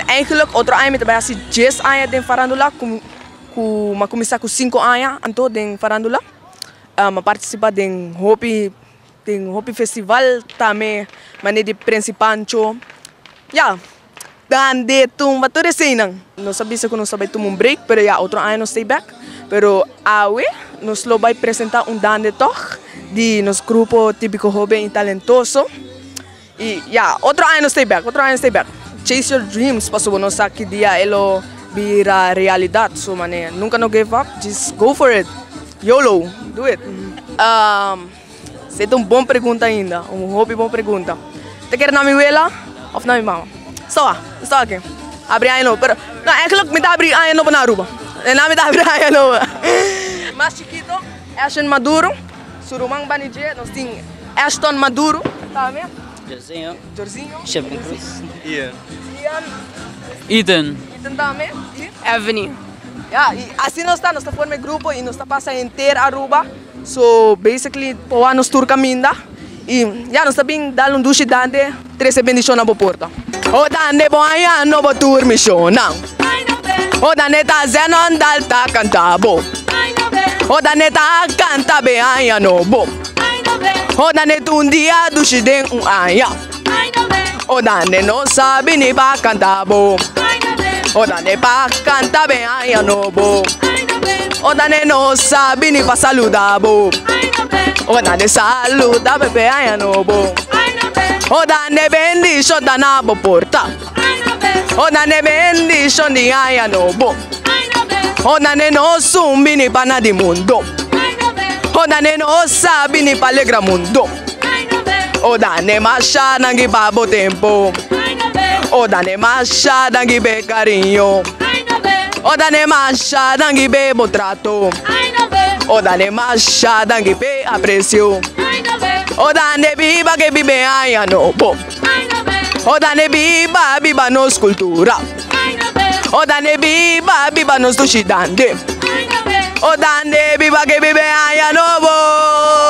Eigenlijk otro aña mi ta bay haci 10 aña den farandula cu cu mi a cuminsa cu 5 aña anto den farandula. Mi a participa den hopi den hopi festival tambe manera di Prince Pancho ya dande tumba tur eseynan. Nos a bisa cu nos ta bay tuma un break pero ya otro aña nos ta bek pero awe nos lo bay presenta un dande tog di nos grupo Tipico Hoben y Talentoso. Y ya, otro aña nos ta bek, otro aña nos ta bek. Chase your dreams pasobra bo no sa ki dia e lo bira realidad. So mane, nunca no give up, just go for it. YOLO, do it. Um, esey ta un bon pregunta ainda, un hopi bon pregunta. Ta kere na mi wela of na mi mama? Stoa, stoa aki. Abri aña nobo, pero no, eigenlijk mi ta abri aña nobo na Aruba. Na mi ta abri aña nobo. Mas chikito, Ashton Maduro. Su ruman bani dje nos tin Ashton Maduro tambe. Jorginho. Jorginho. Shevin Cruz. Ian. Ian. Ethan. Ethan tambe. Y Ebony. Ya, y asina nos ta, nos ta forma e grupo y nos ta pasa henter Aruba. So basically poa nos tur caminda y ya nos ta bin dal un dushi dande trece bendicion na bo porta. O dande bo aña no bo tur misionnan. O dande ta Zenon dal ta canta bo. O dande ta canta be aña no bo. O dande ta un dia dushi den un aña. O dande no sa bini pa canta bo. O dande pa canta be aña no bo. O dande no sa bini pa saluda bo. O dande saluda be be aña no bo. O dande bendicion ta na bo porta. O dande bendicion di aña no bo. O dande no sumbini pa na di mundo. O dande no sa bini pa alegra mundo. O dande masha danki pa bo tempo. O dande masha danki p'e cariño. O dande masha danki p'e bo trato. O dande masha danki p'e aprecio. O dande biba ke biba aña nobo. O dande biba biba nos cultura. O dande biba biba nos dushi dande. O dande biba ke biba aña nobo.